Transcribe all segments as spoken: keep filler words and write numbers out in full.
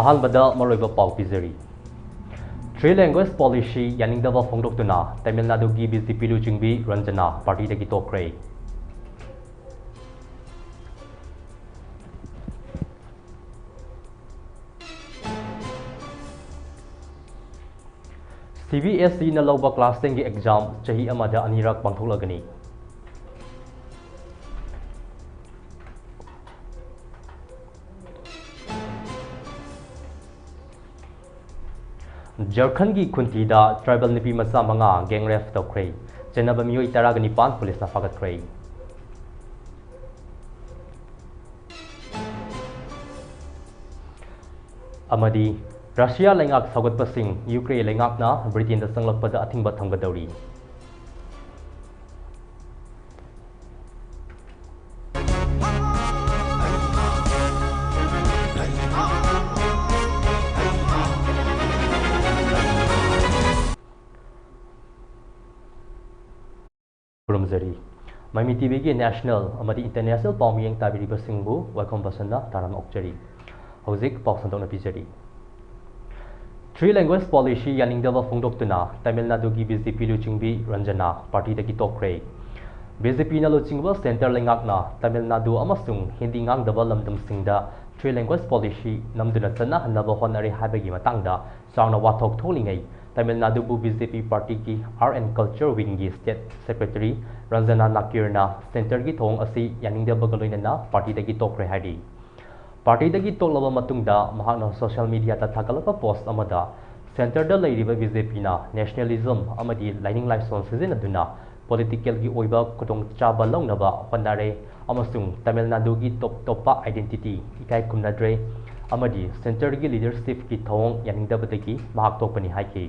ꯑꯍꯥꯟꯕꯗ ꯃꯔꯨꯑꯣꯏꯕ ꯄꯥꯎ ꯄꯤꯖꯔꯤ꯫ Three Language Policy ꯌꯥꯅꯤꯡꯗꯕ ꯐꯣꯡꯗꯣꯛꯇꯨꯅ ꯇꯥꯃꯤꯜ ꯅꯥꯗꯨꯒꯤ BJP ꯂꯨꯆꯤꯡꯕꯤ ꯔꯟꯖꯅꯥ ꯄꯥꯔꯇꯤꯗꯒꯤ ꯇꯣꯛꯈ꯭ꯔꯦ꯫ CBSEꯅ ꯂꯧꯕ class tenꯒꯤ exam ꯆꯍꯤ ꯑꯃꯗ ꯑꯅꯤꯔꯛ ꯄꯥꯡꯊꯣꯛꯂꯒꯅꯤ꯫ ꯖꯔꯈꯟꯒꯤ ꯈꯨꯟꯇꯤꯗ tribal ꯅꯨꯄꯤ ꯃꯆꯥ ꯃꯉꯥ gang rape ꯇꯧꯈ꯭ꯔꯦ꯫ ꯆꯦꯟꯅꯕ ꯃꯤꯑꯣꯏ ꯇꯔꯥꯒ ꯅꯤꯄꯥꯟ ꯄꯨꯂꯤꯁꯅ ꯐꯥꯒꯠꯈ꯭ꯔꯦ꯫ ꯑꯃꯗꯤ ꯔꯁꯤꯌꯥ ꯂꯩꯉꯥꯛ ꯁꯧꯒꯠꯄꯁꯤꯡ ꯌꯨꯀ꯭ꯔꯦꯟ ꯂꯩꯉꯥꯛꯅ ꯕ꯭ꯔꯤꯇꯦꯟꯗ ꯆꯪꯂꯛꯄꯗ ꯑꯊꯤꯡꯕ ꯊꯝꯒꯗꯧꯔꯤ꯫ ꯈꯨꯔꯨꯝꯖꯔꯤ꯫ ꯃꯃꯤ TVꯒꯤ national ꯑꯃꯗꯤ international ꯄꯥꯎꯃꯤꯌꯦꯡ ꯇꯥꯕꯤꯔꯤꯕꯁꯤꯡꯕꯨ ꯋꯥꯏꯈꯣꯝ ꯕꯁꯟꯅ ꯇꯔꯥꯝꯅ ꯑꯣꯛꯆꯔꯤ꯫ ꯍꯧꯖꯤꯛ ꯄꯥꯎ ꯁꯟꯗꯣꯛꯅ ꯄꯤꯖꯔꯤ꯫ Three Language Policy ꯌꯥꯅꯤꯡꯗꯕ ꯐꯣꯡꯗꯣꯛꯇꯨꯅ ꯇꯥꯃꯤꯜ ꯅꯥꯗꯨꯒꯤ BJP ꯂꯨꯆꯤꯡꯕꯤ ꯔꯟꯖꯅꯥ ꯄꯥꯔꯇꯤꯗꯒꯤ ꯇꯣꯛꯈ꯭ꯔꯦ꯫ BJPꯅ ꯂꯨꯆꯤꯡꯕ centre ꯂꯩꯉꯥꯛꯅ ꯇꯥꯃꯤꯜ ꯅꯥꯗꯨ ꯑꯃꯁꯨꯡ ꯍꯤꯟꯗꯤ ꯉꯥꯡꯗꯕ ꯂꯝꯗꯝꯁꯤꯡꯗ Three Language Policy ꯅꯝꯗꯨꯅ ꯆꯠꯅꯍꯟꯅꯕ ꯍꯣꯠꯅꯔꯦ ꯍꯥꯏꯕꯒꯤ ꯃꯇꯥꯡꯗ ꯆꯥꯎꯅ ꯋꯥꯊꯣꯛ ꯊꯣꯛꯂꯤꯉꯩ, ꯇꯥꯃꯤꯜ ꯅꯥꯗꯨꯕꯨ BJP ꯄꯥꯔꯇꯤꯒꯤ Art and Culture Wingꯒꯤ state secretary Ranjana ꯅꯥꯀꯤꯔꯅ centreꯒꯤ ꯊꯧꯑꯣꯡ ꯑꯁꯤ ꯌꯥꯅꯤꯡꯗꯕꯒ ꯂꯣꯏꯅꯅ ꯄꯥꯔꯇꯤꯗꯒꯤ ꯇꯣꯛꯈ꯭ꯔꯦ ꯍꯥꯏꯔꯤ꯫ ꯄꯥꯔꯇꯤꯗꯒꯤ ꯇꯣꯛꯂꯕ ꯃꯇꯨꯡꯗ ꯃꯍꯥꯛꯅ social mediaꯗ ꯊꯥꯒꯠꯂꯛꯄ post ꯑꯃꯗ centreꯗ ꯂꯩꯔꯤꯕ BJPꯅ nationalism ꯑꯃꯗꯤ ꯂꯥꯏꯅꯤꯡ ꯂꯥꯏꯁꯣꯟ ꯁꯤꯖꯤꯟꯅꯗꯨꯅ politicalꯒꯤ ꯑꯣꯏꯕ ꯈꯨꯗꯣꯡꯆꯥꯕ ꯂꯧꯅꯕ ꯍꯣꯠꯅꯔꯦ ꯑꯃꯁꯨꯡ ꯇꯥꯃꯤꯜ ꯅꯥꯗꯨꯒꯤ ꯇꯣꯞ ꯇꯣꯞꯄ identity ꯏꯀꯥꯏ ꯈꯨꯝꯅꯗ꯭ꯔꯦ ꯑꯃꯗꯤ centreꯒꯤ leadershipꯀꯤ ꯊꯧꯑꯣꯡ ꯌꯥꯅꯤꯡꯗꯕꯗꯒꯤ ꯃꯍꯥꯛ ꯇꯣꯛꯄꯅꯤ ꯍꯥꯏꯈꯤ꯫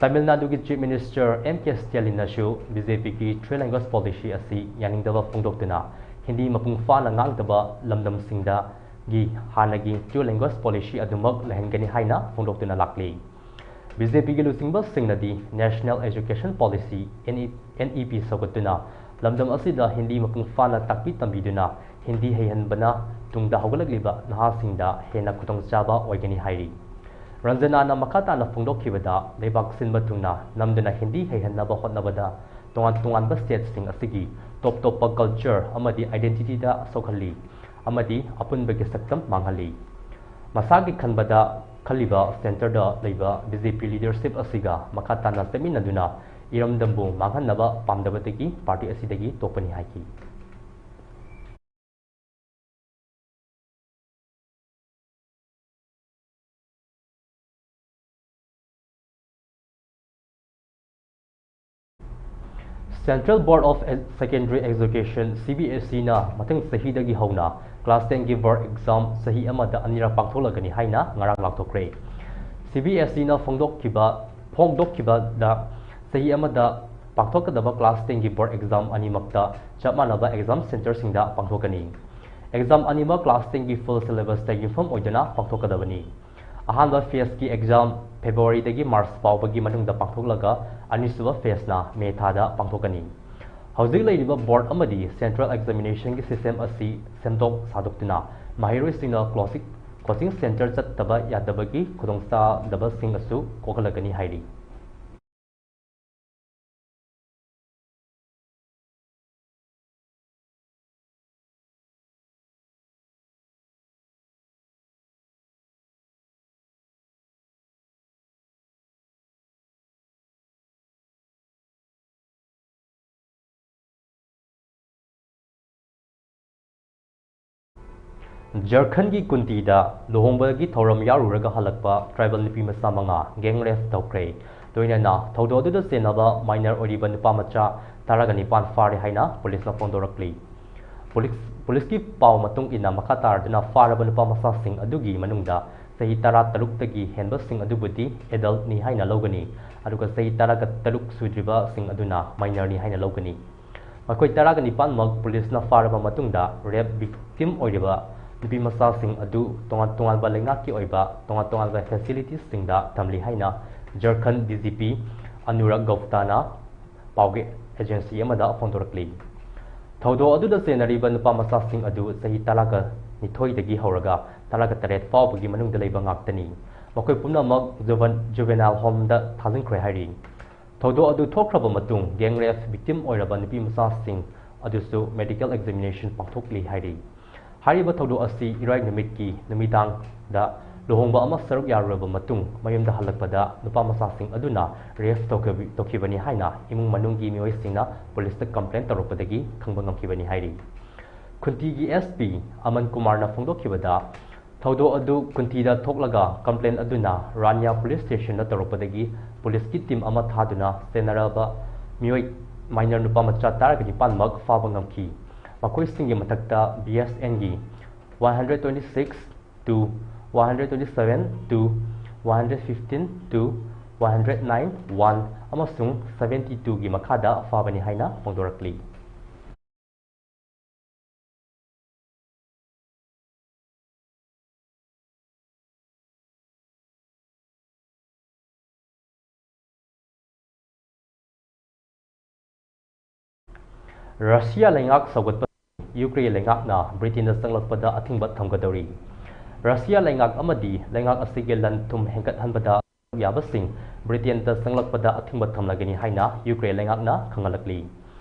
ꯇꯥꯃꯤꯜ ꯅꯥꯗꯨꯒꯤ Chief Minister M K Stalinꯅꯁꯨ BJPꯒꯤ Three Language Policy ꯑꯁꯤ ꯌꯥꯅꯤꯡꯗꯕ ꯐꯣꯡꯗꯣꯛꯇꯨꯅ ꯍꯤꯟꯗꯤ ꯃꯄꯨꯡ ꯐꯥꯅ ꯉꯥꯡꯗꯕ ꯂꯝꯗꯝꯁꯤꯡꯗꯒꯤ ꯍꯥꯟꯅꯒꯤ Two Language Policy ꯑꯗꯨꯃꯛ ꯂꯩꯍꯟꯒꯅꯤ ꯍꯥꯏꯅ ꯐꯣꯡꯗꯣꯛꯇꯨꯅ ꯂꯥꯛꯂꯤ꯫ BJPꯒꯤ ꯂꯨꯆꯤꯡꯕꯁꯤꯡꯅꯗꯤ National Education Policy, NEP ꯁꯧꯒꯠꯇꯨꯅ ꯂꯝꯗꯝ ꯑꯁꯤꯗ ꯍꯤꯟꯗꯤ ꯃꯄꯨꯡ ꯐꯥꯅ ꯇꯥꯛꯄꯤ ꯇꯝꯕꯤꯗꯨꯅ ꯍꯤꯟꯗꯤ ꯍꯩꯍꯟꯕꯅ ꯇꯨꯡꯗ ꯍꯧꯒꯠꯂꯛꯂꯤꯕ ꯅꯍꯥꯁꯤꯡꯗ ꯍꯦꯟꯅ ꯈꯨꯗꯣꯡꯆꯥꯕ ꯑꯣꯏꯒꯅꯤ ꯍꯥꯏꯔꯤ꯫ ꯔꯟꯖꯅꯥꯅ ꯃꯈꯥ ꯇꯥꯅ ꯐꯣꯡꯗꯣꯛꯈꯤꯕꯗ, ꯂꯩꯕꯥꯛ ꯁꯤꯟꯕ ꯊꯨꯡꯅ ꯅꯝꯗꯨꯅ ꯍꯤꯟꯗꯤ ꯍꯩꯍꯟꯅꯕ ꯍꯣꯠꯅꯕꯗ ꯇꯣꯉꯥꯟ ꯇꯣꯉꯥꯟꯕ ꯁ꯭ꯇꯦꯠꯁꯤꯡ ꯑꯁꯤꯒꯤ ꯇꯣꯞ ꯇꯣꯞꯄ ꯀꯜꯆꯔ ꯑꯃꯗꯤ ꯑꯥꯏꯗꯦꯟꯇꯤꯇꯤꯗ ꯁꯣꯛꯍꯜꯂꯤ ꯑꯃꯗꯤ ꯑꯄꯨꯟꯕꯒꯤ ꯁꯛꯇꯝ ꯃꯥꯡꯍꯜꯂꯤ꯫ ꯃꯁꯥꯒꯤ ꯈꯟꯕꯗ ꯈꯜꯂꯤꯕ ꯁꯦꯟꯇꯔꯗ ꯂꯩꯕ ꯕꯤ ꯖꯦ ꯄꯤ ꯂꯤꯗꯔꯁꯤꯞ ꯑꯁꯤꯒ ꯃꯈꯥ ꯇꯥꯅ ꯆꯠꯃꯤꯟꯅꯗꯨꯅ ꯏꯔꯝꯗꯝꯕꯨ ꯃꯥꯡꯍꯟꯅꯕ ꯄꯥꯝꯗꯕꯗꯒꯤ ꯄꯥꯔꯇꯤ ꯑꯁꯤꯗꯒꯤ ꯇꯣꯛꯄꯅꯤ ꯍꯥꯏꯈꯤ꯫ Central Board of Secondary Education, C B S E ꯅ ꯃꯊꯪ ꯆꯍꯤꯗꯒꯤ ꯍꯧꯅ class ten ꯒꯤ board exam ꯆꯍꯤ ꯑꯃꯗ ꯑꯅꯤꯔꯛ ꯄꯥꯡꯊꯣꯛꯂꯒꯅꯤ ꯍꯥꯏꯅ ꯉꯔꯥꯡ ꯂꯥꯎꯊꯣꯛꯈ꯭ꯔꯦ꯫ C B S E ꯅ ꯐꯣꯡꯗꯣꯛꯈꯤꯕ, ꯐꯣꯡꯗꯣꯛꯈꯤꯕꯗ ꯆꯍꯤ ꯑꯃꯗ ꯄꯥꯡꯊꯣꯛꯀꯗꯕ class ten ꯒꯤ board exam ꯑꯅꯤꯃꯛꯇ ꯆꯞ ꯃꯥꯟꯅꯕ exam centreꯁꯤꯡꯗ ꯄꯥꯡꯊꯣꯛꯀꯅꯤ꯫ Exam ꯑꯅꯤꯃꯛ class ten ꯒꯤ full syllabusꯇ ꯌꯨꯝꯐꯝ ꯑꯣꯏꯗꯨꯅ ꯄꯥꯡꯊꯣꯛꯀꯗꯕꯅꯤ꯫ ꯑꯍꯥꯟꯕ phaseꯀꯤ exam Februaryꯗꯒꯤ March ꯐꯥꯎꯕꯒꯤ ꯃꯅꯨꯡꯗ ꯄꯥꯡꯊꯣꯛꯂꯒ, ꯑꯅꯤꯁꯨꯕ phaseꯅ May ꯊꯥꯗ ꯄꯥꯡꯊꯣꯛꯀꯅꯤ꯫ ꯍꯧꯖꯤꯛ ꯂꯩꯔꯤꯕ board ꯑꯃꯗꯤ central examinationꯒꯤ system ꯑꯁꯤ ꯁꯦꯝꯗꯣꯛ ꯁꯥꯗꯣꯛꯇꯨꯅ, ꯃꯍꯩꯔꯣꯏꯁꯤꯡꯅ coaching, coaching centre ꯆꯠꯇꯕ ꯌꯥꯗꯕꯒꯤ ꯈꯨꯗꯣꯡꯆꯥꯗꯕꯁꯤꯡ ꯑꯁꯨ ꯀꯣꯛꯍꯜꯂꯛꯀꯅꯤ ꯍꯥꯏꯔꯤ꯫ ꯖꯔꯈꯟꯒꯤ ꯀꯨꯟꯇꯤꯗ ꯂꯨꯍꯣꯡꯕꯒꯤ ꯊꯧꯔꯝ ꯌꯥꯎꯔꯨꯔꯒ ꯍꯜꯂꯛꯄ tribal ꯅꯨꯄꯤ ꯃꯆꯥ ꯃꯉꯥ gang rape ꯇꯧꯈ꯭ꯔꯦ꯫ ꯂꯣꯏꯅꯅ ꯊꯧꯗꯣꯛ ꯑꯗꯨꯗ ꯆꯦꯟꯅꯕ minor ꯑꯣꯏꯔꯤꯕ ꯅꯨꯄꯥ ꯃꯆꯥ ꯇꯔꯥꯒ ꯅꯤꯄꯥꯟ ꯐꯥꯔꯦ ꯍꯥꯏꯅ ꯄꯨꯂꯤꯁꯅ ꯐꯣꯡꯗꯣꯔꯛꯂꯤ꯫ ꯄꯨꯂꯤꯁ, ꯄꯨꯂꯤꯁꯀꯤ ꯄꯥꯎ ꯃꯇꯨꯡ ꯏꯟꯅ, ꯃꯈꯥ ꯇꯥꯔꯗꯨꯅ ꯐꯥꯔꯕ ꯅꯨꯄꯥ ꯃꯆꯥꯁꯤꯡ ꯑꯗꯨꯒꯤ ꯃꯅꯨꯡꯗ ꯆꯍꯤ ꯇꯔꯥ ꯇꯔꯨꯛꯇꯒꯤ ꯍꯦꯟꯕꯁꯤꯡ ꯑꯗꯨꯕꯨꯗꯤ adultꯅꯤ ꯍꯥꯏꯅ ꯂꯧꯒꯅꯤ, ꯑꯗꯨꯒ ꯆꯍꯤ ꯇꯔꯥꯒ ꯇꯔꯨꯛ ꯁꯨꯗ꯭ꯔꯤꯕꯁꯤꯡ ꯑꯗꯨꯅ minorꯅꯤ ꯍꯥꯏꯅ ꯂꯧꯒꯅꯤ꯫ ꯃꯈꯣꯏ ꯇꯔꯥꯒ ꯅꯤꯄꯥꯟꯃꯛ ꯄꯨꯂꯤꯁꯅ ꯐꯥꯔꯕ ꯃꯇꯨꯡꯗ, rape victim ꯑꯣꯏꯔꯤꯕ ꯅꯨꯄꯤ ꯃꯆꯥꯁꯤꯡ ꯑꯗꯨ ꯇꯣꯉꯥꯟ ꯇꯣꯉꯥꯟꯕ ꯂꯩꯉꯥꯛꯀꯤ ꯑꯣꯏꯕ ꯇꯣꯉꯥꯟ ꯇꯣꯉꯥꯟꯕ facilitiesꯁꯤꯡꯗ ꯊꯝꯂꯤ ꯍꯥꯏꯅ ꯖꯔꯈꯟ D G P ꯑꯅꯨꯔꯥꯒ ꯒꯧꯞꯇꯥꯅ ꯄꯥꯎꯒꯤ agency ꯑꯃꯗ ꯐꯣꯡꯗꯣꯔꯛꯂꯤ꯫ ꯊꯧꯗꯣꯛ ꯑꯗꯨꯗ ꯆꯦꯟꯅꯔꯤꯕ ꯅꯨꯄꯥ ꯃꯆꯥꯁꯤꯡ ꯑꯗꯨ ꯆꯍꯤ ꯇꯔꯥꯒ ꯅꯤꯊꯣꯏꯗꯒꯤ ꯍꯧꯔꯒ ꯇꯔꯥꯒ ꯇꯔꯦꯠ ꯐꯥꯎꯕꯒꯤ ꯃꯅꯨꯡꯗ ꯂꯩꯕ ꯉꯥꯛꯇꯅꯤ꯫ ꯃꯈꯣꯏ ꯄꯨꯝꯅꯃꯛ ꯖꯨꯕꯦꯅꯥꯏꯜ ꯍꯣꯝꯗ ꯊꯥꯖꯤꯟꯈ꯭ꯔꯦ ꯍꯥꯏꯔꯤ꯫ ꯊꯧꯗꯣꯛ ꯑꯗꯨ ꯊꯣꯛꯈ꯭ꯔꯕ ꯃꯇꯨꯡ gang rape victim ꯑꯣꯏꯔꯕ ꯅꯨꯄꯤ ꯃꯆꯥꯁꯤꯡ ꯑꯗꯨꯁꯨ medical examination ꯄꯥꯡꯊꯣꯛꯂꯤ ꯍꯥꯏꯔꯤ꯫ ꯍꯥꯏꯔꯤꯕ ꯊꯧꯗꯣꯛ ꯑꯁꯤ ꯏꯔꯥꯏ ꯅꯨꯃꯤꯠꯀꯤ ꯅꯨꯃꯤꯗꯥꯡꯗ ꯂꯨꯍꯣꯡꯕ ꯑꯃ ꯁꯔꯨꯛ ꯌꯥꯔꯨꯔꯕ ꯃꯇꯨꯡ ꯃꯌꯨꯝꯗ ꯍꯜꯂꯛꯄꯗ ꯅꯨꯄꯥ ꯃꯆꯥꯁꯤꯡ ꯑꯗꯨꯅ rape ꯇꯧꯈꯤꯕ-, ꯇꯧꯈꯤꯕꯅꯤ ꯍꯥꯏꯅ ꯏꯃꯨꯡ ꯃꯅꯨꯡꯒꯤ ꯃꯤꯑꯣꯏꯁꯤꯡꯅ ꯄꯨꯂꯤꯁꯇ complain ꯇꯧꯔꯛꯄꯗꯒꯤ ꯈꯪꯕ ꯉꯝꯈꯤꯕꯅꯤ ꯍꯥꯏꯔꯤ꯫ ꯈꯨꯟꯇꯤꯒꯤ SP ꯑꯃꯟ ꯀꯨꯃꯥꯔꯅ ꯐꯣꯡꯗꯣꯛꯈꯤꯕꯗ, ꯊꯧꯗꯣꯛ ꯑꯗꯨ ꯈꯨꯟꯇꯤꯗ ꯊꯣꯛꯂꯒ complain ꯑꯗꯨꯅ ꯔꯥꯅꯤꯌꯥ police stationꯗ ꯇꯧꯔꯛꯄꯗꯒꯤ ꯄꯨꯂꯤꯁꯀꯤ team ꯑꯃ ꯊꯥꯗꯨꯅ ꯆꯦꯟꯅꯔꯕ ꯃꯤꯑꯣꯏ minor ꯅꯨꯄꯥ ꯃꯆꯥ ꯇꯔꯥꯒ ꯅꯤꯄꯥꯟꯃꯛ ꯐꯥꯕ ꯉꯝꯈꯤ꯫ ꯃꯈꯣꯏꯁꯤꯡꯒꯤ ꯃꯊꯛꯇ BSNꯒꯤ one hundred twenty six two, one hundred twenty seven two, one hundred fifteen two, one hundred nine one ꯑꯃꯁꯨꯡ seventy twoꯒꯤ ꯃꯈꯥꯗ ꯐꯥꯕꯅꯤ ꯍꯥꯏꯅ ꯐꯣꯡꯗꯣꯔꯛꯂꯤ꯫ ꯔꯁꯤꯌꯥ ꯂꯩꯉꯥꯛ ꯁꯧꯒꯠꯄ, ꯌꯨꯀ꯭ꯔꯦꯟ ꯂꯩꯉꯥꯛꯅ ꯕ꯭ꯔꯤꯇꯦꯟꯗ ꯆꯪꯂꯛꯄꯗ ꯑꯊꯤꯡꯕ ꯊꯝꯒꯗꯧꯔꯤ꯫ ꯔꯁꯤꯌꯥ ꯂꯩꯉꯥꯛ ꯑꯃꯗꯤ ꯂꯩꯉꯥꯛ ꯑꯁꯤꯒꯤ ꯂꯟ ꯊꯨꯝ ꯍꯦꯟꯒꯠꯍꯟꯕꯗ ꯌꯥꯕꯁꯤꯡ ꯕ꯭ꯔꯤꯇꯦꯟꯗ ꯆꯪꯂꯛꯄꯗ ꯑꯊꯤꯡꯕ ꯊꯝꯂꯒꯅꯤ ꯍꯥꯏꯅ ꯌꯨꯀ꯭ꯔꯦꯟ ꯂꯩꯉꯥꯛꯅ ꯈꯪꯍꯜꯂꯛꯂꯤ꯫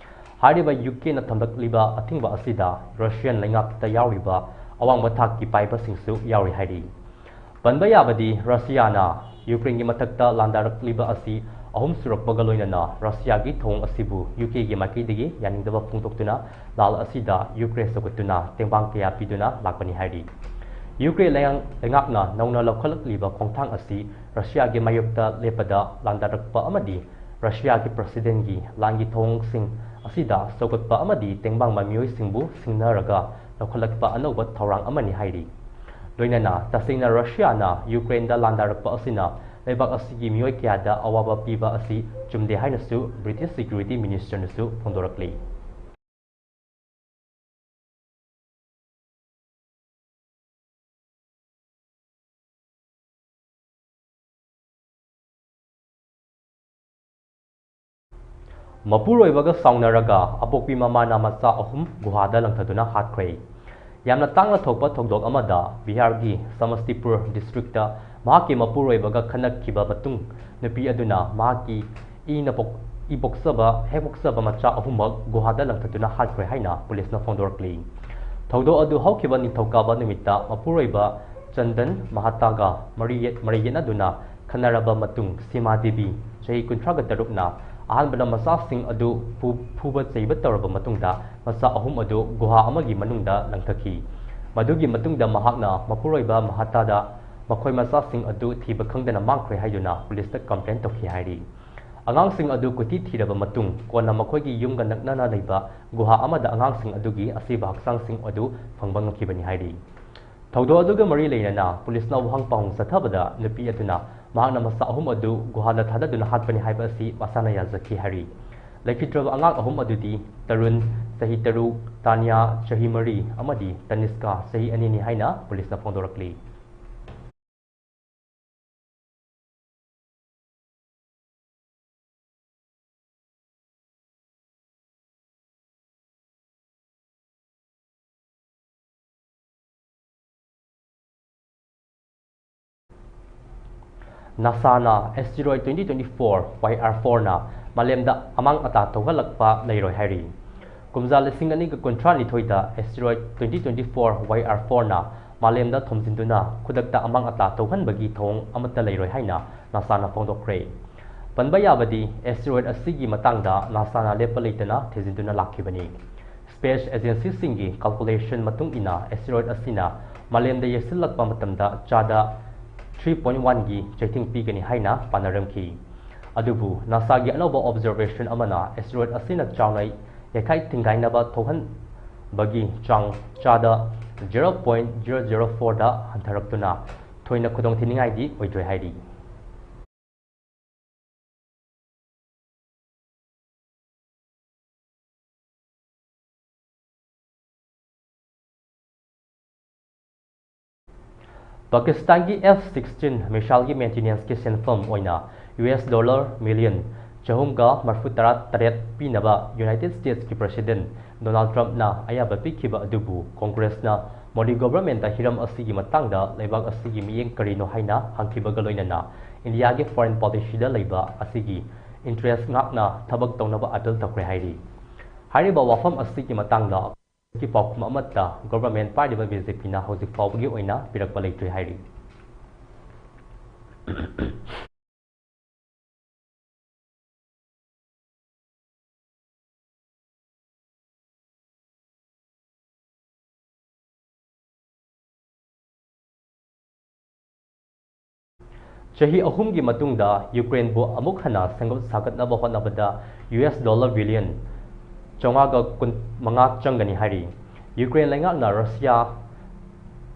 ꯍꯥꯏꯔꯤꯕ ꯌꯨꯀꯦꯅ ꯊꯝꯂꯛꯂꯤꯕ ꯑꯊꯤꯡꯕ ꯑꯁꯤꯗ ꯔꯁꯤꯌꯥꯟ ꯂꯩꯉꯥꯛꯇ ꯌꯥꯎꯔꯤꯕ ꯑꯋꯥꯡꯕ ꯊꯥꯛꯀꯤ ꯄꯥꯏꯕꯁꯤꯡꯁꯨ ꯌꯥꯎꯔꯤ ꯍꯥꯏꯔꯤ꯫ ꯄꯟꯕ ꯌꯥꯕꯗꯤ, ꯔꯁꯤꯌꯥꯅ ꯌꯨꯀ꯭ꯔꯦꯟꯒꯤ ꯃꯊꯛꯇ ꯂꯥꯟꯗꯥꯔꯛꯂꯤꯕ ꯑꯁꯤ ꯑꯍꯨꯝ ꯁꯨꯔꯛꯄꯒ ꯂꯣꯏꯅꯅ ꯔꯁꯤꯌꯥꯒꯤ ꯊꯧꯑꯣꯡ ꯑꯁꯤꯕꯨ ꯌꯨꯀꯦꯒꯤ ꯃꯥꯏꯀꯩꯗꯒꯤ ꯌꯥꯅꯤꯡꯗꯕ ꯐꯣꯡꯗꯣꯛꯇꯨꯅ ꯂꯥꯜ ꯑꯁꯤꯗ ꯌꯨꯀ꯭ꯔꯦꯟ ꯁꯧꯒꯠꯇꯨꯅ ꯇꯦꯡꯕꯥꯡ ꯀꯌꯥ ꯄꯤꯗꯨꯅ ꯂꯥꯛꯄꯅꯤ ꯍꯥꯏꯔꯤ꯫ ꯌꯨꯀ꯭ꯔꯦꯟ ꯂꯩꯉꯥꯛ-, ꯂꯩꯉꯥꯛꯅ ꯅꯧꯅ ꯂꯧꯈꯠꯂꯛꯂꯤꯕ ꯈꯣꯡꯊꯥꯡ ꯑꯁꯤ ꯔꯁꯤꯌꯥꯒꯤ ꯃꯥꯌꯣꯛꯇ ꯂꯦꯞꯄꯗ ꯂꯥꯟꯗꯥꯔꯛꯄ ꯑꯃꯗꯤ ꯔꯁꯤꯌꯥꯒꯤ ꯄ꯭ꯔꯁꯤꯗꯦꯟꯒꯤ ꯂꯥꯟꯒꯤ ꯊꯧꯑꯣꯡꯁꯤꯡ ꯑꯁꯤꯗ ꯁꯧꯒꯠꯄ ꯑꯃꯗꯤ ꯇꯦꯡꯕꯥꯡꯕ ꯃꯤꯑꯣꯏꯁꯤꯡꯕꯨ ꯁꯤꯡꯅꯔꯒ ꯂꯧꯈꯠꯂꯛꯄ ꯑꯅꯧꯕ ꯊꯧꯔꯥꯡ ꯑꯃꯅꯤ ꯍꯥꯏꯔꯤ꯫ ꯂꯣꯏꯅꯅ ꯇꯁꯦꯡꯅ ꯔꯁꯤꯌꯥꯅ ꯌꯨꯀ꯭ꯔꯦꯟꯗ ꯂꯥꯟꯗꯥꯔꯛꯄ ꯑꯁꯤꯅ ꯂꯩꯕꯥꯛ ꯑꯁꯤꯒꯤ ꯃꯤꯑꯣꯏ ꯀꯌꯥꯗ ꯑꯋꯥꯕ ꯄꯤꯕ ꯑꯁꯤ ꯆꯨꯝꯗꯦ ꯍꯥꯏꯅꯁꯨ ꯕ꯭ꯔꯤꯇꯤꯁ ꯁꯦꯀ꯭ꯌꯨꯔꯤꯇꯤ ꯃꯤꯅꯤꯁꯇꯔꯅꯁꯨ ꯐꯣꯡꯗꯣꯔꯛꯂꯤ꯫ ꯃꯄꯨꯔꯣꯏꯕꯒ ꯁꯥꯎꯅꯔꯒ ꯑꯄꯣꯛꯄꯤ ꯃꯃꯥꯅ ꯃꯆꯥ ꯑꯍꯨꯝ ꯒꯨꯍꯥꯗ ꯂꯪꯊꯗꯨꯅ ꯍꯥꯠꯈ꯭ꯔꯦ꯫ ꯌꯥꯝꯅ ꯇꯥꯡꯅ ꯊꯣꯛꯄ ꯊꯧꯗꯣꯛ ꯑꯃꯗ ꯕꯤꯍꯥꯔꯒꯤ ꯁꯃꯁꯇꯤꯄꯨꯔ ꯗꯤꯁꯇ꯭ꯔꯤꯛꯇ ꯃꯍꯥꯛꯀꯤ ꯃꯄꯨꯔꯣꯏꯕꯒ ꯈꯠꯅꯈꯤꯕ ꯃꯇꯨꯡ, ꯅꯨꯄꯤ ꯑꯗꯨꯅ ꯃꯍꯥꯛꯀꯤ ꯏꯅ ꯄꯣꯛ-, ꯏ ꯄꯣꯛꯆꯕ, ꯍꯦꯛ ꯄꯣꯛꯆꯕ ꯃꯆꯥ ꯑꯍꯨꯝꯃꯛ ꯒꯨꯍꯥꯗ ꯂꯪꯊꯗꯨꯅ ꯍꯥꯠꯈ꯭ꯔꯦ ꯍꯥꯏꯅ ꯄꯨꯂꯤꯁꯅ ꯐꯣꯡꯗꯣꯔꯛꯂꯤ꯫ ꯊꯧꯗꯣꯛ ꯑꯗꯨ ꯍꯧꯈꯤꯕ ꯅꯤꯡꯊꯧꯀꯥꯕ ꯅꯨꯃꯤꯠꯇ ꯃꯄꯨꯔꯣꯏꯕ ꯆꯟꯗꯟ ꯃꯍꯥꯇꯥꯒ ꯃꯔꯤ ꯌꯦꯠ-, ꯃꯔꯩ ꯌꯦꯠꯅꯗꯨꯅ ꯈꯠꯅꯔꯕ ꯃꯇꯨꯡ, ꯁꯤꯃꯥ ꯗꯦꯕꯤ, ꯆꯍꯤ ꯀꯨꯟꯊ꯭ꯔꯥꯒ ꯇꯔꯨꯛꯅ ꯑꯍꯥꯟꯕꯗ ꯃꯆꯥꯁꯤꯡ ꯑꯗꯨ ꯐꯨ-, ꯐꯨꯕ ꯆꯩꯕ ꯇꯧꯔꯕ ꯃꯇꯨꯡꯗ, ꯃꯆꯥ ꯑꯍꯨꯝ ꯑꯗꯨ ꯒꯨꯍꯥ ꯑꯃꯒꯤ ꯃꯅꯨꯡꯗ ꯂꯪꯊꯈꯤ꯫ ꯃꯗꯨꯒꯤ ꯃꯇꯨꯡꯗ ꯃꯍꯥꯛꯅ ꯃꯄꯨꯔꯣꯏꯕ ꯃꯍꯥꯇꯥꯗ ꯃꯈꯣꯏ ꯃꯆꯥꯁꯤꯡ ꯑꯗꯨ ꯊꯤꯕ ꯈꯪꯗꯅ ꯃꯥꯡꯈ꯭ꯔꯦ ꯍꯥꯏꯗꯨꯅ ꯄꯨꯂꯤꯁꯇ ꯀꯝꯄ꯭ꯂꯦꯟ ꯇꯧꯈꯤ ꯍꯥꯏꯔꯤ꯫ ꯑꯉꯥꯡꯁꯤꯡ ꯑꯗꯨ ꯀꯣꯏꯊꯤ ꯊꯤꯔꯕ ꯃꯇꯨꯡ, ꯀꯣꯟꯅ ꯃꯈꯣꯏꯒꯤ ꯌꯨꯝꯒ ꯅꯛꯅꯅ ꯂꯩꯕ ꯒꯨꯍꯥ ꯑꯃꯗ ꯑꯉꯥꯡꯁꯤꯡ ꯑꯗꯨꯒꯤ ꯑꯁꯤꯕ ꯍꯛꯆꯥꯡꯁꯤꯡ ꯑꯗꯨ ꯐꯪꯕ ꯉꯝꯈꯤꯕꯅꯤ ꯍꯥꯏꯔꯤ꯫ ꯊꯧꯗꯣꯛ ꯑꯗꯨꯒ ꯃꯔꯤ ꯂꯩꯅꯅ ꯄꯨꯂꯤꯁꯅ ꯋꯥꯍꯪ ꯄꯥꯎꯍꯪ ꯆꯠꯊꯕꯗ, ꯅꯨꯄꯤ ꯑꯗꯨꯅ ꯃꯍꯥꯛꯅ ꯃꯆꯥ ꯑꯍꯨꯝ ꯑꯗꯨ ꯒꯨꯍꯥꯗ ꯊꯥꯗꯗꯨꯅ ꯍꯥꯠꯄꯅꯤ ꯍꯥꯏꯕ ꯑꯁꯤ ꯃꯁꯥꯅ ꯌꯥꯖꯈꯤ ꯍꯥꯏꯔꯤ꯫ ꯂꯩꯈꯤꯗ꯭ꯔꯕ ꯑꯉꯥꯡ ꯑꯍꯨꯝ ꯑꯗꯨꯗꯤ ꯇꯔꯨꯟ, ꯆꯍꯤ ꯇꯔꯨꯛ, ꯇꯥꯅꯤꯌꯥ, ꯆꯍꯤ ꯃꯔꯤ, ꯑꯃꯗꯤ ꯇꯅꯤꯁꯀꯥ, ꯆꯍꯤ ꯑꯅꯤꯅꯤ ꯍꯥꯏꯅ ꯄꯨꯂꯤꯁꯅ ꯐꯣꯡꯗꯣꯔꯛꯂꯤ꯫ ꯅꯥꯁꯥꯅ ꯑꯦꯁꯇꯤꯔꯣꯏꯗ twenty twenty-four Y R four ꯅ ꯃꯥꯂꯦꯝꯗ ꯑꯃꯥꯡ ꯑꯇꯥ ꯊꯣꯛꯍꯜꯂꯛꯄ ꯂꯩꯔꯣꯏ ꯍꯥꯏꯔꯤ꯫ ꯀꯨꯝꯖꯥ ꯂꯤꯁꯤꯡ ꯑꯅꯤꯒ ꯀꯨꯟꯊ꯭ꯔꯥꯅꯤꯊꯣꯏꯗ ꯑꯦꯁꯇꯤꯔꯣꯏꯗ twenty twenty-four Y R four ꯅ ꯃꯥꯂꯦꯝꯗ ꯊꯣꯝꯖꯤꯟꯗꯨꯅ ꯈꯨꯗꯛꯇ ꯑꯃꯥꯡ ꯑꯇꯥ ꯊꯣꯛꯍꯟꯕꯒꯤ ꯊꯧꯑꯣꯡ ꯑꯃꯠꯇ ꯂꯩꯔꯣꯏ ꯍꯥꯏꯅ ꯅꯥꯁꯥꯅ ꯐꯣꯡꯗꯣꯛꯈ꯭ꯔꯦ꯫ ꯄꯟꯕ ꯌꯥꯕꯗꯤ, ꯑꯦꯁꯇꯤꯔꯣꯏꯗ ꯑꯁꯤꯒꯤ ꯃꯇꯥꯡꯗ ꯅꯥꯁꯥꯅ ꯂꯦꯞꯄ ꯂꯩꯇꯅ ꯊꯤꯖꯤꯟꯗꯨꯅ ꯂꯥꯛꯈꯤꯕꯅꯤ꯫ ꯁ꯭ꯄꯦꯁ ꯑꯦꯖꯦꯟꯁꯤꯁꯤꯡꯒꯤ ꯀꯥꯜꯀꯨꯂꯦꯁꯟ ꯃꯇꯨꯡ ꯏꯟꯅ, ꯑꯦꯁꯇꯤꯔꯣꯏꯗ ꯑꯁꯤꯅ ꯃꯥꯂꯦꯝꯗ ꯌꯩꯁꯤꯜꯂꯛꯄ ꯃꯇꯝꯗ ꯆꯥꯗ three point one ꯒꯤ ꯆꯩꯊꯦꯡ ꯄꯤꯒꯅꯤ ꯍꯥꯏꯅ ꯄꯥꯅꯔꯝꯈꯤ꯫ ꯑꯗꯨꯕꯨ ꯅꯥꯁꯥꯒꯤ ꯑꯅꯧꯕ ꯑꯣꯕꯖꯔꯕꯦꯁꯟ ꯑꯃꯅ ꯑꯦꯁꯇꯤꯔꯣꯏꯗ ꯑꯁꯤꯅ ꯆꯥꯎꯅ ꯌꯩꯈꯥꯏ ꯊꯤꯡꯒꯥꯏꯅꯕ ꯊꯣꯛꯍꯟꯕꯒꯤ ꯆꯥꯡ ꯆꯥꯗ zero point zero zero four ꯗ ꯍꯟꯊꯔꯛꯇꯨꯅ ꯊꯣꯏꯅ ꯈꯨꯗꯣꯡꯊꯤꯅꯤꯡꯉꯥꯏꯗꯤ ꯑꯣꯏꯗ꯭ꯔꯦ ꯍꯥꯏꯔꯤ꯫ ꯄꯥꯀꯤꯁꯇꯥꯟꯒꯤ F sixteen ꯃꯤꯁꯥꯏꯜꯒꯤ ꯃꯦꯟꯇꯦꯅꯦꯟꯁꯀꯤ ꯁꯦꯟꯐꯝ ꯑꯣꯏꯅ ꯌꯨ ꯑꯦꯁ ꯗꯣꯂꯔ ꯃꯤꯂꯤꯌꯟ ꯆꯍꯨꯝꯒ ꯃꯔꯤꯐꯨ ꯇꯔꯥ ꯇꯔꯦꯠ ꯄꯤꯅꯕ United Statesꯀꯤ President Donald Trumpꯅ ꯑꯌꯥꯕ ꯄꯤꯈꯤꯕ ꯑꯗꯨꯕꯨ Congressꯅ ꯃꯣꯗꯤ governmentꯇ ꯍꯤꯔꯝ ꯑꯁꯤꯒꯤ ꯃꯇꯥꯡꯗ ꯂꯩꯕꯥꯛ ꯑꯁꯤꯒꯤ ꯃꯤꯠꯌꯦꯡ ꯀꯔꯤꯅꯣ ꯍꯥꯏꯅ ꯍꯪꯈꯤꯕꯒ ꯂꯣꯏꯅꯅ Indiaꯒꯤ foreign policyꯗ ꯂꯩꯕ ꯑꯁꯤꯒꯤ interest ꯉꯥꯛꯅ ꯊꯕꯛ ꯇꯧꯅꯕ appeal ꯇꯧꯈ꯭ꯔꯦ ꯍꯥꯏꯔꯤ꯫ ꯍꯥꯏꯔꯤꯕ ꯋꯥꯐꯝ ꯑꯁꯤꯒꯤ ꯃꯇꯥꯡꯗ ꯄꯥꯎꯈꯨꯝ ꯑꯃꯠꯇ government ꯄꯥꯏꯔꯤꯕ BJPꯅ ꯍꯧꯖꯤꯛ ꯐꯥꯎꯕꯒꯤ ꯑꯣꯏꯅ ꯄꯤꯔꯛꯄ ꯂꯩꯇ꯭ꯔꯤ ꯍꯥꯏꯔꯤ꯫ ꯆꯍꯤ ꯑꯍꯨꯝꯒꯤ ꯃꯇꯨꯡꯗ ꯌꯨꯀ꯭ꯔꯦꯟꯕꯨ ꯑꯃꯨꯛ ꯍꯟꯅ ꯁꯦꯝꯒꯠ ꯁꯥꯒꯠꯅꯕ ꯍꯣꯠꯅꯕꯗ US dollar billion ꯆꯥꯝꯃꯉꯥꯒ ꯀꯨꯟꯃꯉꯥ ꯆꯪꯒꯅꯤ ꯍꯥꯏꯔꯤ꯫ ꯌꯨꯀ꯭ꯔꯦꯟ ꯂꯩꯉꯥꯛꯅ ꯔꯁꯤꯌꯥ,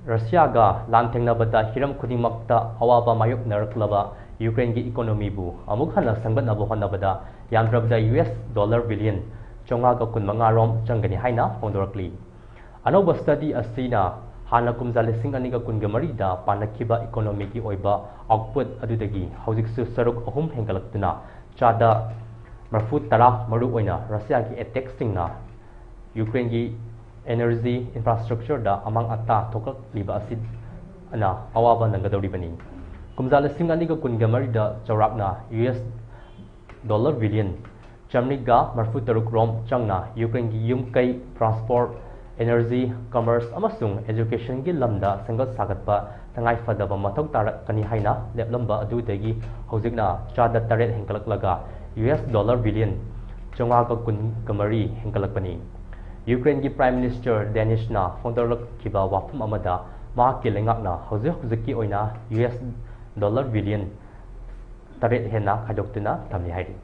ꯔꯁꯤꯌꯥꯒ ꯂꯥꯟꯊꯦꯡꯅꯕꯗ ꯍꯤꯔꯝ ꯈꯨꯗꯤꯡꯃꯛꯇ ꯑꯋꯥꯕ ꯃꯥꯌꯣꯛꯅꯔꯛꯂꯕ ꯌꯨꯀ꯭ꯔꯦꯟꯒꯤ economyꯕꯨ ꯑꯃꯨꯛ ꯍꯟꯅ ꯁꯦꯝꯒꯠꯅꯕ ꯍꯣꯠꯅꯕꯗ ꯌꯥꯝꯗ꯭ꯔꯕꯗ US dollar billion ꯆꯥꯝꯃꯉꯥꯒ ꯀꯨꯟꯃꯉꯥ ꯔꯣꯝ ꯆꯪꯒꯅꯤ ꯍꯥꯏꯅ ꯐꯣꯡꯗꯣꯔꯛꯂꯤ꯫ ꯑꯅꯧꯕ study ꯑꯁꯤꯅ ꯍꯥꯟꯅ ꯀꯨꯝꯖꯥ ꯂꯤꯁꯤꯡ ꯑꯅꯤꯒ ꯀꯨꯟꯒ ꯃꯔꯤꯗ ꯄꯥꯅꯈꯤꯕ economyꯒꯤ ꯑꯣꯏꯕ output ꯑꯗꯨꯗꯒꯤ ꯍꯧꯖꯤꯛꯁꯨ ꯁꯔꯨꯛ ꯑꯍꯨꯝ ꯍꯦꯟꯒꯠꯂꯛꯇꯨꯅ ꯆꯥꯗ ꯃꯔꯤꯐꯨ ꯇꯔꯥ, ꯃꯔꯨꯑꯣꯏꯅ ꯔꯁꯤꯌꯥꯒꯤ attackꯁꯤꯡꯅ ꯌꯨꯀ꯭ꯔꯦꯟꯒꯤ energy infrastructureꯗ ꯑꯃꯥꯡ ꯑꯇꯥ ꯊꯣꯛꯂꯛꯂꯤꯕ ꯑꯁꯤꯅ ꯑꯋꯥꯕ ꯅꯪꯒꯗꯧꯔꯤꯕꯅꯤ꯫ ꯀꯨꯝꯖꯥ ꯂꯤꯁꯤꯡ ꯑꯅꯤꯒ ꯀꯨꯟꯒ ꯃꯔꯤꯗ ꯆꯥꯎꯔꯥꯛꯅ US dollar billion ꯆꯥꯃꯔꯤꯒ ꯃꯔꯤꯐꯨ ꯇꯔꯨꯛ ꯔꯣꯝ ꯆꯪꯅ ꯌꯨꯀ꯭ꯔꯦꯟꯒꯤ ꯌꯨꯝ ꯀꯩ, transport, energy, commerce ꯑꯃꯁꯨꯡ educationꯒꯤ ꯂꯝꯗ ꯁꯦꯝꯒꯠ ꯁꯥꯒꯠꯄ ꯇꯉꯥꯏ ꯐꯗꯕ ꯃꯊꯧ ꯇꯥꯔꯛꯀꯅꯤ ꯍꯥꯏꯅ ꯂꯦꯞꯂꯝꯕ ꯑꯗꯨꯗꯒꯤ ꯍꯧꯖꯤꯛꯅ ꯆꯥꯗ ꯇꯔꯦꯠ ꯍꯦꯟꯒꯠꯂꯛꯂꯒ US dollar billion ꯆꯥꯝꯃꯉꯥꯒ ꯀꯨꯟꯒ ꯃꯔꯤ ꯍꯦꯟꯒꯠꯂꯛꯄꯅꯤ꯫ ꯌꯨꯀ꯭ꯔꯦꯟꯒꯤ Prime Minister ꯗꯦꯅꯤꯁꯅ ꯐꯣꯡꯗꯣꯔꯛꯈꯤꯕ ꯋꯥꯐꯝ ꯑꯃꯗ ꯃꯍꯥꯛꯀꯤ ꯂꯩꯉꯥꯛꯅ ꯍꯧꯖꯤꯛ ꯍꯧꯖꯤꯛꯀꯤ ꯑꯣꯏꯅ US dollar billion ꯇꯔꯦꯠ ꯍꯦꯟꯅ ꯈꯥꯏꯗꯣꯛꯇꯨꯅ ꯊꯝꯂꯤ ꯍꯥꯏꯔꯤ꯫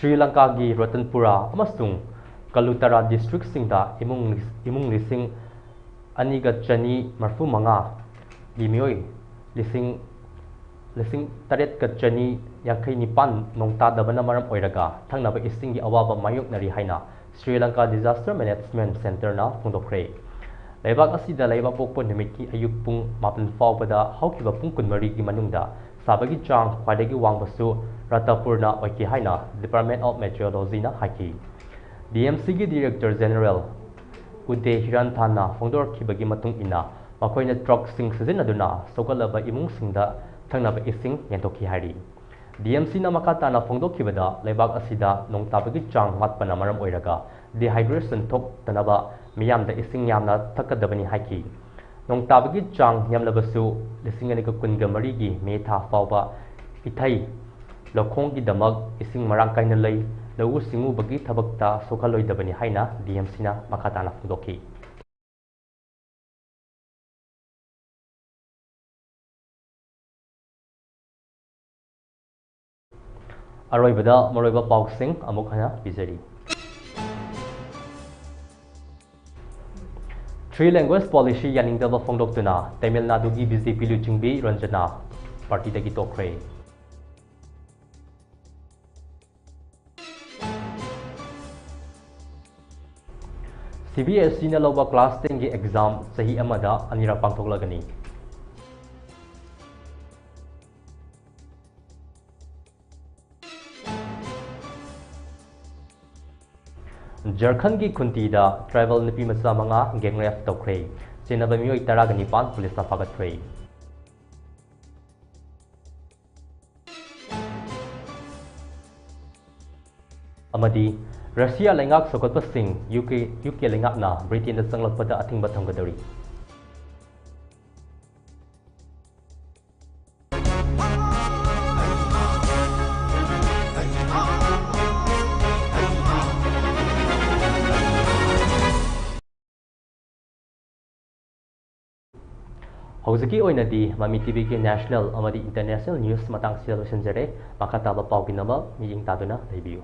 ꯁ꯭ꯔꯤ ꯂꯪꯀꯥꯒꯤ ꯔꯇꯟꯄꯨꯔꯥ ꯑꯃꯁꯨꯡ ꯀꯂꯨꯇꯔꯥ ꯗꯤꯁꯇ꯭ꯔꯤꯛꯁꯤꯡꯗ ꯏꯃꯨꯡ, ꯏꯃꯨꯡ ꯂꯤꯁꯤꯡ ꯑꯅꯤꯒ ꯆꯅꯤ ꯃꯔꯤꯐꯨ ꯃꯉꯥꯒꯤ ꯃꯤꯑꯣꯏ ꯂꯤꯁꯤꯡ, ꯂꯤꯁꯤꯡ ꯇꯔꯦꯠꯀ ꯆꯅꯤ ꯌꯥꯡꯈꯩ ꯅꯤꯄꯥꯟ ꯅꯣꯡ ꯇꯥꯗꯕꯅ ꯃꯔꯝ ꯑꯣꯏꯔꯒ ꯊꯛꯅꯕ ꯏꯁꯤꯡꯒꯤ ꯑꯋꯥꯕ ꯃꯥꯌꯣꯛꯅꯔꯤ ꯍꯥꯏꯅ ꯁ꯭ꯔꯤ ꯂꯪꯀꯥ Disaster Management Centreꯅ ꯐꯣꯡꯗꯣꯛꯈ꯭ꯔꯦ꯫ ꯂꯩꯕꯥꯛ ꯑꯁꯤꯗ ꯂꯩꯕꯥꯛꯄꯣꯛꯄ ꯅꯨꯃꯤꯠꯀꯤ ꯑꯌꯨꯛ ꯄꯨꯡ ꯃꯥꯄꯟ ꯐꯥꯎꯕꯗ ꯍꯧꯈꯤꯕ ꯄꯨꯡ ꯀꯨꯟꯃꯔꯤꯒꯤ ꯃꯅꯨꯡꯗ ꯁꯥꯕꯒꯤ ꯆꯥꯡ ꯈ꯭ꯋꯥꯏꯗꯒꯤ ꯋꯥꯡꯕꯁꯨ ꯔꯇꯟꯄꯨꯔꯅ ꯑꯣꯏꯈꯤ ꯍꯥꯏꯅ Department of Meteorologyꯅ ꯍꯥꯏꯈꯤ꯫ DMCꯒꯤ Director General ꯎꯗꯦ ꯍꯤꯔꯥꯟꯊꯥꯟꯅ ꯐꯣꯡꯗꯣꯔꯛꯈꯤꯕꯒꯤ ꯃꯇꯨꯡ ꯏꯟꯅ, ꯃꯈꯣꯏꯅ ꯇ꯭ꯔꯛꯁꯤꯡ ꯁꯤꯖꯤꯟꯅꯗꯨꯅ ꯁꯣꯛꯍꯜꯂꯕ ꯏꯃꯨꯡꯁꯤꯡꯗ ꯊꯛꯅꯕ ꯏꯁꯤꯡ ꯌꯦꯟꯊꯣꯛꯈꯤ ꯍꯥꯏꯔꯤ꯫ DMCꯅ ꯃꯈꯥ ꯇꯥꯅ ꯐꯣꯡꯗꯣꯛꯈꯤꯕꯗ, ꯂꯩꯕꯥꯛ ꯑꯁꯤꯗ ꯅꯣꯡ ꯇꯥꯕꯒꯤ ꯆꯥꯡ ꯋꯥꯠꯄꯅ ꯃꯔꯝ ꯑꯣꯏꯔꯒ dehydration ꯊꯣꯛꯇꯅꯕ ꯃꯤꯌꯥꯝꯗ ꯏꯁꯤꯡ ꯌꯥꯝꯅ ꯊꯛꯀꯗꯕꯅꯤ ꯍꯥꯏꯈꯤ꯫ ꯅꯣꯡ ꯇꯥꯕꯒꯤ ꯆꯥꯡ ꯅꯦꯝꯂꯕꯁꯨ, ꯂꯤꯁꯤꯡ ꯑꯅꯤꯒ ꯀꯨꯟꯒ ꯃꯔꯤꯒꯤ ꯃꯦ ꯊꯥ ꯐꯥꯎꯕ ꯏꯊꯩ ꯂꯧꯈꯣꯡꯒꯤꯗꯃꯛ ꯏꯁꯤꯡ ꯃꯔꯥꯡ ꯀꯥꯏꯅ ꯂꯩ, ꯂꯧꯎ ꯁꯤꯡꯎꯕꯒꯤ ꯊꯕꯛꯇ ꯁꯣꯛꯍꯜꯂꯣꯏꯗꯕꯅꯤ ꯍꯥꯏꯅ DMCꯅ ꯃꯈꯥ ꯇꯥꯅ ꯐꯣꯡꯗꯣꯛꯈꯤ꯫ ꯑꯔꯣꯏꯕꯗ ꯃꯔꯨꯑꯣꯏꯕ ꯄꯥꯎꯁꯤꯡ ꯑꯃꯨꯛ ꯍꯟꯅ ꯄꯤꯖꯔꯤ꯫ Three Language Policy ꯌꯥꯅꯤꯡꯗꯕ ꯐꯣꯡꯗꯣꯛꯇꯨꯅ ꯇꯥꯃꯤꯜ ꯅꯥꯗꯨꯒꯤ BJP ꯂꯨꯆꯤꯡꯕꯤ ꯔꯟꯖꯅꯥ ꯄꯥꯔꯇꯤꯗꯒꯤ ꯇꯣꯛꯈ꯭ꯔꯦ꯫ CBSEꯅ ꯂꯧꯕ class tenꯒꯤ exam ꯆꯍꯤ ꯑꯃꯗ ꯑꯅꯤꯔꯛ ꯄꯥꯡꯊꯣꯛꯂꯒꯅꯤ꯫ ꯖꯔꯈꯟꯒꯤ ꯈꯨꯟꯇꯤꯗ tribal ꯅꯨꯄꯤ ꯃꯆꯥ ꯃꯉꯥ gang rape ꯇꯧꯈ꯭ꯔꯦ꯫ ꯆꯦꯟꯅꯕ ꯃꯤꯑꯣꯏ ꯇꯔꯥꯒ ꯅꯤꯄꯥꯟ ꯄꯨꯂꯤꯁꯅ ꯐꯥꯒꯠꯈ꯭ꯔꯦ꯫ ꯑꯃꯗꯤ ꯔꯁꯤꯌꯥ ꯂꯩꯉꯥꯛ ꯁꯧꯒꯠꯄꯁꯤꯡ UK, UK ꯂꯩꯉꯥꯛꯅ ꯕ꯭ꯔꯤꯇꯦꯟꯗ ꯆꯪꯂꯛꯄꯗ ꯑꯊꯤꯡꯕ ꯊꯝꯒꯗꯧꯔꯤ꯫ ꯍꯧꯖꯤꯛꯀꯤ ꯑꯣꯏꯅꯗꯤ ꯃꯃꯤ ꯇꯤꯚꯤꯒꯤ ꯅꯦꯁꯅꯦꯜ ꯑꯃꯗꯤ ꯏꯟꯇꯔꯅꯦꯁꯅꯦꯜ ꯅ꯭ꯌꯨꯁ ꯃꯇꯥꯡꯁꯤꯗ ꯂꯣꯏꯁꯤꯟꯖꯔꯦ꯫ ꯃꯈꯥ ꯇꯥꯕ ꯄꯥꯎꯒꯤ ꯅꯃꯛ ꯃꯤꯠꯌꯦꯡ ꯇꯥꯗꯨꯅ ꯂꯩꯕꯤꯌꯨ꯫